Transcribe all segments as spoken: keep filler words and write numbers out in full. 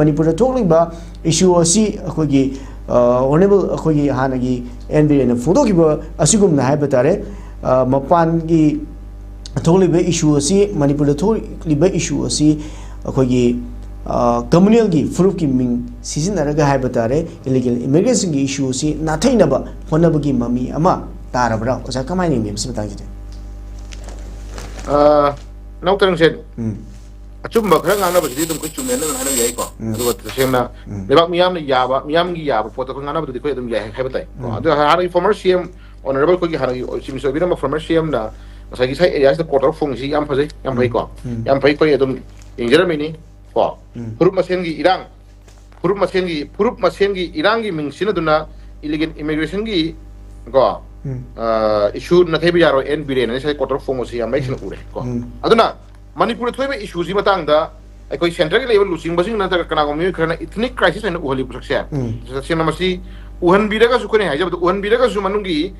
ꯃꯅꯤꯄꯨꯔꯗ ꯊꯣꯛꯂꯤꯕ issue ꯑꯁꯤ ꯑꯩꯈꯣꯏꯒꯤ, ꯑ, honourable ꯑꯩꯈꯣꯏꯒꯤ ꯍꯥꯟꯅꯒꯤ ꯑꯦꯟ ꯕꯤꯔꯦꯟꯅ ꯐꯣꯡꯗꯣꯛꯈꯤꯕ ꯑꯁꯤꯒꯨꯝꯅ ꯍꯥꯏꯕ ꯇꯥꯔꯦ, ꯑ, ꯃꯄꯥꯟꯒꯤ ꯊꯣꯛꯂꯤꯕ issue ꯑꯁꯤ, ꯃꯅꯤꯄꯨꯔꯗ ꯊꯣꯛꯂꯤꯕ issue ꯑꯁꯤ ꯑꯩꯈꯣꯏꯒꯤ, ꯑ, communalꯒꯤ ꯐꯨꯔꯨꯞꯀꯤ ꯃꯤꯡ ꯁꯤꯖꯤꯟꯅꯔꯒ ꯍꯥꯏꯕ ꯇꯥꯔꯦ, illegal immigrantꯁꯤꯡꯒꯤ issue ꯑꯁꯤ ꯅꯥꯊꯩꯅꯕ ꯍꯣꯠꯅꯕꯒꯤ ꯃꯃꯤ ꯑꯃ ꯇꯥꯔꯕ꯭ꯔꯥ? ꯑꯣꯖꯥ, ꯀꯃꯥꯏꯅ ꯌꯦꯡꯕꯤ ꯃꯁꯤ ꯃꯇꯥꯡꯁꯤꯗꯤ? ꯑ, ꯅꯥꯎ ꯇꯔꯪꯁꯦ, ꯎꯝ꯫ ꯑꯆꯨꯝꯕ ꯈꯔ ꯉꯥꯡꯅꯕꯁꯤꯗꯤ ꯑꯗꯨꯝ ꯑꯩꯈꯣꯏ ꯆꯨꯝꯃꯦꯅ ꯑꯗꯨꯝ ꯍꯥꯏꯅꯕ ꯌꯥꯏꯀꯣ꯫ ꯎꯝ꯫ ꯑꯗꯨꯒ ꯇꯁꯦꯡꯅ, ꯎꯝ꯫ ꯂꯩꯕꯥꯛ ꯃꯤꯌꯥꯝꯅ ꯌꯥꯕ, ꯃꯤꯌꯥꯝꯒꯤ ꯌꯥꯕ ꯄꯣꯠꯇꯣ ꯑꯩꯈꯣꯏ ꯉꯥꯡꯅꯕꯗꯨꯗꯤ ꯑꯩꯈꯣꯏ ꯑꯗꯨꯝ ꯌꯥꯏ ꯍꯥꯏꯕ ꯇꯥꯏ꯫ ꯎꯝ꯫ ꯑꯗꯨ ꯍꯥꯟꯅꯒꯤ former C M, honourable ꯑꯩꯈꯣꯏꯒꯤ ꯍꯥꯟꯅꯒꯤ Chief Minister ꯑꯣꯏꯕꯤꯔꯝꯕ former C Mꯅ ꯉꯁꯥꯏꯒꯤ ꯁꯥꯏ areaꯁꯤꯗ quarter ꯐꯣꯡꯉꯤꯁꯤ ꯌꯥꯝ ꯐꯖꯩ, ꯌꯥꯝ ꯎꯝ꯫ ꯐꯩꯀꯣ꯫ ꯎꯝ꯫ ꯌꯥꯝ ꯐꯩ, ꯑꯩꯈꯣꯏ ꯑꯗꯨꯝ ꯌꯦꯡꯖꯔꯝꯃꯤꯅꯤ ꯀꯣ꯫ ꯎꯝ꯫ ꯐꯨꯔꯨꯞ ꯃꯁꯦꯟꯒꯤ ꯏꯔꯥꯡ, ꯐꯨꯔꯨꯞ ꯃꯁꯦꯟꯒꯤ, ꯐꯨꯔꯨꯞ ꯃꯁꯦꯟꯒꯤ ꯏꯔꯥꯡꯒꯤ ꯃꯤꯡ ꯁꯤꯖꯤꯟꯅꯗꯨꯅ illegal immigrationꯒꯤ ꯀꯣ, ꯎꯝ꯫ ꯑ, issue ꯅꯥꯊꯩꯕ ꯌꯥꯔꯣꯏ, ꯑꯦꯟ ꯕꯤꯔꯦꯟ ꯍꯥꯏꯅ ꯉꯁꯥꯏ quarter ꯐꯣꯡꯕꯁꯤ ꯌꯥꯝ ꯃꯌꯦꯛ ꯁꯦꯡꯅ ꯎꯔꯦ ꯀꯣ꯫ ꯎꯝ꯫ ꯑꯗꯨꯅ ꯃꯅꯤꯄꯨꯔꯗ ꯊꯣꯛꯏꯕ issueꯁꯤ ꯃꯇꯥꯡꯗ ꯑꯩꯈꯣꯏ centreꯒꯤ ꯂꯩꯕ ꯂꯨꯆꯤꯡꯕꯁꯤꯡ ꯅꯠꯇ꯭ꯔꯒ ꯀꯅꯥꯒꯨꯝꯕ ꯃꯤꯑꯣꯏ ꯈꯔꯅ ethnic crisis ꯍꯥꯏꯅ ꯎꯍꯜꯂꯤꯕ ꯄꯣꯠꯁꯛꯁꯦ, ꯎꯝ꯫ ꯇꯁꯦꯡꯅ ꯃꯁꯤ ꯎꯍꯟꯕꯤꯔꯒꯁꯨ, ꯑꯩꯈꯣꯏꯅ ꯍꯥꯏꯖꯕꯗ ꯎꯍꯟꯕꯤꯔꯒꯁꯨ, ꯃꯅꯨꯡꯒꯤ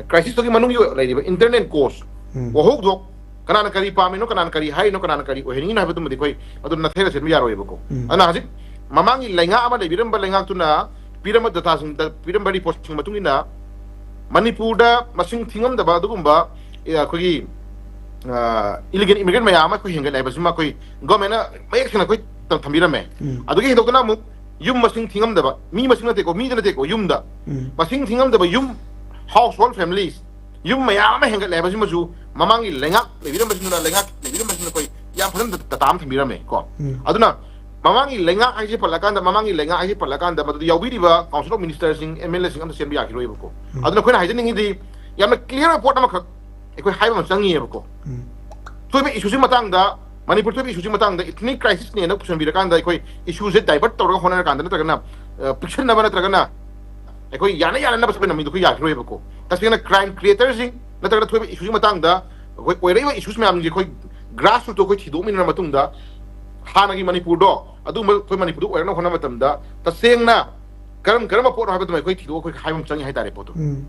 crisisꯇꯨꯒꯤ ꯃꯅꯨꯡꯒꯤ ꯂꯩꯔꯤꯕ internal cause, ꯎꯝ꯫ ꯋꯥꯍꯧꯗꯣꯛ, ꯀꯅꯥꯅ ꯀꯔꯤ ꯄꯥꯝꯃꯤꯅꯣ, ꯀꯅꯥꯅ ꯀꯔꯤ ꯍꯥꯏꯔꯤꯅꯣ, ꯀꯅꯥꯅ ꯀꯔꯤ ꯑꯣꯏꯍꯟꯅꯤꯡꯉꯤꯅꯣ ꯍꯥꯏꯕꯗꯨꯃꯗꯤ ꯑꯩꯈꯣꯏ ꯑꯗꯨꯝ ꯅꯥꯊꯩꯔ ꯆꯦꯟꯕ ꯌꯥꯔꯣꯏꯕꯀꯣ꯫ ꯎꯝ꯫ ꯑꯗꯨꯅ ꯍꯧꯖꯤꯛ ꯃꯃꯥꯡꯒꯤ ꯂꯩꯉꯥꯛ ꯑꯃ ꯂꯩꯕꯤꯔꯝꯕ ꯂꯩꯉꯥꯛꯇꯨꯅ ꯄꯤꯔꯝꯕ dataꯁꯤꯡꯗ, ꯄꯤꯔꯝꯕ reportꯁꯤꯡ ꯃꯇꯨꯡ ꯏꯟꯅ ꯃꯅꯤꯄꯨꯔꯗ ꯃꯁꯤꯡ ꯊꯤꯉꯝꯗꯕ ꯑꯗꯨꯒꯨꯝꯕ, ꯑꯦ, ꯑꯩꯈꯣꯏꯒꯤ, ꯑ, illegal immigrant ꯃꯌꯥꯝ ꯑꯃ ꯑꯩꯈꯣꯏ ꯍꯦꯟꯒꯠꯂꯦ ꯍꯥꯏꯕꯁꯤꯃ ꯑꯩꯈꯣꯏ governmentꯅ ꯃꯌꯦꯛ ꯁꯦꯡꯅ ꯑꯩꯈꯣꯏ ꯊꯝꯕꯤꯔꯝꯃꯦ꯫ ꯎꯝ꯫ ꯑꯗꯨꯒꯤ ꯍꯦꯟꯗꯣꯛꯇꯅ ꯑꯃꯨꯛ ꯌꯨꯝ ꯃꯁꯤꯡ ꯊꯤꯉꯝꯗꯕ, ꯃꯤ ꯃꯁꯤꯡ ꯅꯠꯇꯦꯀꯣ, ꯃꯤꯗ ꯅꯠꯇꯦꯀꯣ, ꯌꯨꯝꯗ ꯎꯝ꯫ ꯃꯁꯤꯡ ꯊꯤꯉꯝꯗꯕ ꯌꯨꯝ, household families, ꯌꯨꯝ ꯃꯌꯥꯝ ꯑꯃ ꯍꯦꯟꯒꯠꯂꯦ ꯍꯥꯏꯕꯁꯤꯃꯁꯨ ꯃꯃꯥꯡꯒꯤ ꯂꯩꯉꯥꯛ ꯂꯩꯕꯤꯔꯝꯕꯁꯤꯡꯗꯨꯅ, ꯂꯩꯉꯥꯛ ꯂꯩꯕꯤꯔꯝꯕꯁꯤꯡꯗꯨꯅ ꯑꯩꯈꯣꯏ ꯌꯥꯝ ꯐꯖꯅ data ꯑꯃ ꯊꯝꯕꯤꯔꯝꯃꯦ ꯀꯣ꯫ ꯎꯝ꯫ ꯑꯗꯨꯅ ꯃꯃꯥꯡꯒꯤ ꯂꯩꯉꯥꯛ ꯍꯥꯏꯁꯦ ꯄꯜꯂꯀꯥꯟꯗ, ꯃꯃꯥꯡꯒꯤ ꯂꯩꯉꯥꯛ ꯍꯥꯏꯁꯦ ꯄꯜꯂꯀꯥꯟꯗ ꯃꯗꯨꯗ ꯌꯥꯎꯕꯤꯔꯤꯕ Council of Ministerꯁꯤꯡ, MLAꯁꯤꯡ ꯑꯝꯇ ꯆꯦꯟꯕ ꯌꯥꯈꯤꯔꯣꯏꯕꯀꯣ꯫ ꯎꯝ꯫ ꯑꯗꯨꯅ ꯑꯩꯈꯣꯏꯅ ꯍꯥꯏꯖꯅꯤꯡꯉꯤꯗꯤ ꯌꯥꯝꯅ clear ꯑꯣꯏꯕ ꯄꯣꯠ ꯑꯃꯈꯛ ꯑꯩꯈꯣꯏ ꯍꯥꯏꯕ ꯑꯃ ꯆꯪꯉꯤꯑꯕꯀꯣ꯫ ꯎꯝ꯫ ꯊꯣꯛꯏꯕ issueꯁꯤ ꯃꯇꯥꯡꯗ, ꯃꯅꯤꯄꯨꯔ ꯊꯣꯛꯏꯕ issueꯁꯤ ꯃꯇꯥꯡꯗ ethnic crisisꯅꯦꯅ ꯄꯨꯁꯟꯕꯤꯔꯀꯥꯟꯗ ꯑꯩꯈꯣꯏ issueꯁꯦ divert ꯇꯧꯔꯒ ꯍꯣꯠꯅꯔꯀꯥꯟꯗ ꯅꯠꯇ꯭ꯔꯒꯅ, ꯑ, ꯄꯤꯛꯁꯟꯅꯕ ꯅꯠꯇ꯭ꯔꯒꯅ ꯑꯩꯈꯣꯏ ꯌꯥꯅ ꯌꯥꯅꯅꯕ ꯆꯠꯄ ꯅꯝꯃꯤꯗꯣ ꯑꯩꯈꯣꯏ ꯌꯥꯈꯤꯔꯣꯏꯕꯀꯣ꯫ ꯇꯁꯦꯡꯅ crime creatorꯁꯤꯡ ꯅꯠꯇ꯭ꯔꯒꯅ ꯊꯣꯛꯏꯕ issueꯁꯤ ꯃꯇꯥꯡꯗ ꯑꯩꯈꯣꯏ ꯑꯣꯏꯔꯛꯏꯕ issues ꯃꯌꯥꯝꯁꯦ ꯑꯩꯈꯣꯏ grassrootꯇꯣ ꯑꯩꯈꯣꯏ ꯊꯤꯗꯣꯛꯃꯤꯟꯅꯔ ꯃꯇꯨꯡꯗ ꯍꯥꯟꯅꯒꯤ ꯃꯅꯤꯄꯨꯔꯗꯣ ꯑꯗꯨꯒꯨꯝꯕ ꯑꯩꯈꯣꯏ ꯃꯅꯤꯄꯨꯔꯗꯣ ꯑꯣꯏꯔꯛꯅꯕ ꯍꯣꯠꯅꯕ ꯃꯇꯝꯗ ꯇꯁꯦꯡꯅ ꯀꯔꯝ ꯀꯔꯝꯕ ꯄꯣꯠꯅꯣ ꯍꯥꯏꯕꯗꯨꯃ ꯑꯩꯈꯣꯏ ꯊꯤꯗꯣꯛꯑꯒ ꯑꯩꯈꯣꯏ ꯍꯥꯏꯕ ꯑꯃ ꯆꯪꯉꯤ ꯍꯥꯏꯇꯥꯔꯦ ꯄꯣꯠꯇꯣ꯫ ꯎꯝ꯫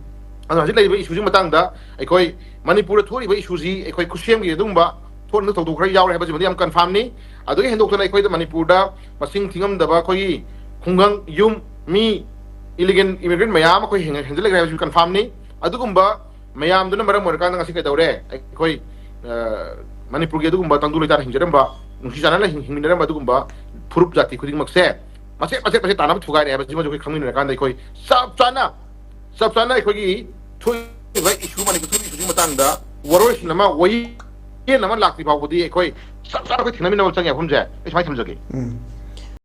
ꯑꯗꯨꯅ ꯍꯧꯖꯤꯛ ꯂꯩꯔꯤꯕ issueꯁꯤ ꯃꯇꯥꯡꯗ ꯑꯩꯈꯣꯏ ꯃꯅꯤꯄꯨꯔꯗ ꯊꯣꯛꯂꯤꯕ issueꯁꯤ ꯑꯩꯈꯣꯏ ꯈꯨꯠꯁꯦꯝꯒꯤ ꯑꯗꯨꯒꯨꯝꯕ ꯊꯣꯛꯅ ꯊꯧꯗꯣꯛ ꯈꯔ ꯌꯥꯎꯔꯦ ꯍꯥꯏꯕꯁꯤꯃꯗꯤ ꯌꯥꯝ ꯀꯟꯐꯥꯝꯅꯤ꯫ ꯑꯗꯨꯒꯤ ꯍꯦꯟꯗꯣꯛꯇꯅ ꯑꯩꯈꯣꯏꯗ ꯃꯅꯤꯄꯨꯔꯗ ꯃꯁꯤꯡ ꯊꯤꯉꯝꯗꯕ ꯑꯩꯈꯣꯏꯒꯤ ꯈꯨꯡꯒꯪ ꯌꯨꯝ ꯃꯤ ꯏꯂꯤꯒꯦꯜ ꯏꯃꯤꯒ꯭ꯔꯦꯟ ꯃꯌꯥꯝ ꯑꯩꯈꯣꯏ ꯍꯦꯟꯒꯠ- ꯍꯦꯟꯖꯜꯂꯛꯂꯦ ꯍꯥꯏꯕꯁꯤ ꯀꯟꯐꯥꯝꯅꯤ꯫ ꯑꯗꯨꯒꯨꯝꯕ ꯃꯌꯥꯝꯗꯨꯅ ꯃꯔꯝ ꯑꯣꯏꯔꯀꯥꯟꯗ ꯉꯁꯤ ꯀꯩꯗꯧꯔꯦ? ꯑꯩꯈꯣꯏ, ꯑ, ꯃꯅꯤꯄꯨꯔꯒꯤ ꯑꯗꯨꯒꯨꯝꯕ ꯇꯪꯗꯨ ꯂꯩꯇꯥꯅ ꯍꯤꯡꯖꯔꯝꯕ, ꯅꯨꯡꯁꯤ ꯆꯥꯟꯅꯅ ꯍꯤꯡ- ꯍꯤꯡꯃꯤꯟꯅꯔꯝꯕ ꯑꯗꯨꯒꯨꯝꯕ ꯐꯨꯔꯨꯞ ꯖꯥꯇꯤ ꯈꯨꯗꯤꯡꯃꯛꯁꯦ ꯃꯆꯦꯠ ꯃꯆꯦꯠ ꯃꯆꯦꯠ ꯇꯥꯅꯕ ꯊꯨꯒꯥꯏꯔꯦ ꯍꯥꯏꯕꯁꯤꯃꯁꯨ ꯑꯩꯈꯣꯏ ꯈꯪꯃꯤꯟꯅꯔꯀꯥꯟꯗ ꯑꯩꯈꯣꯏ ꯆꯞ ꯆꯥꯅ, ꯆꯞ ꯆꯥꯅ ꯑꯩꯈꯣꯏꯒꯤ ꯊꯣꯛꯏꯕ ꯏꯁꯨ, ꯃꯅꯤꯄꯨꯔ ꯊꯣꯛꯏꯕ ꯏꯁꯨꯒꯤ ꯃꯇꯥꯡꯗ ꯋꯥꯔꯣꯏꯁꯤꯟ ꯑꯃ, ꯋꯥꯌꯦꯜ ꯑꯃ ꯂꯥꯛꯇ꯭ꯔꯤ ꯐꯥꯎꯕꯗꯤ ꯑꯩꯈꯣꯏ ꯆꯞ ꯆꯥꯅ ꯑꯩꯈꯣꯏ ꯊꯦꯡꯅꯃꯤꯟꯅꯕ ꯆꯪꯉꯦ ꯃꯐꯝꯁꯦ꯫ ꯑꯩ ꯁꯨꯃꯥꯏꯅ ꯊꯝꯖꯒꯦ꯫ ꯎꯝ꯫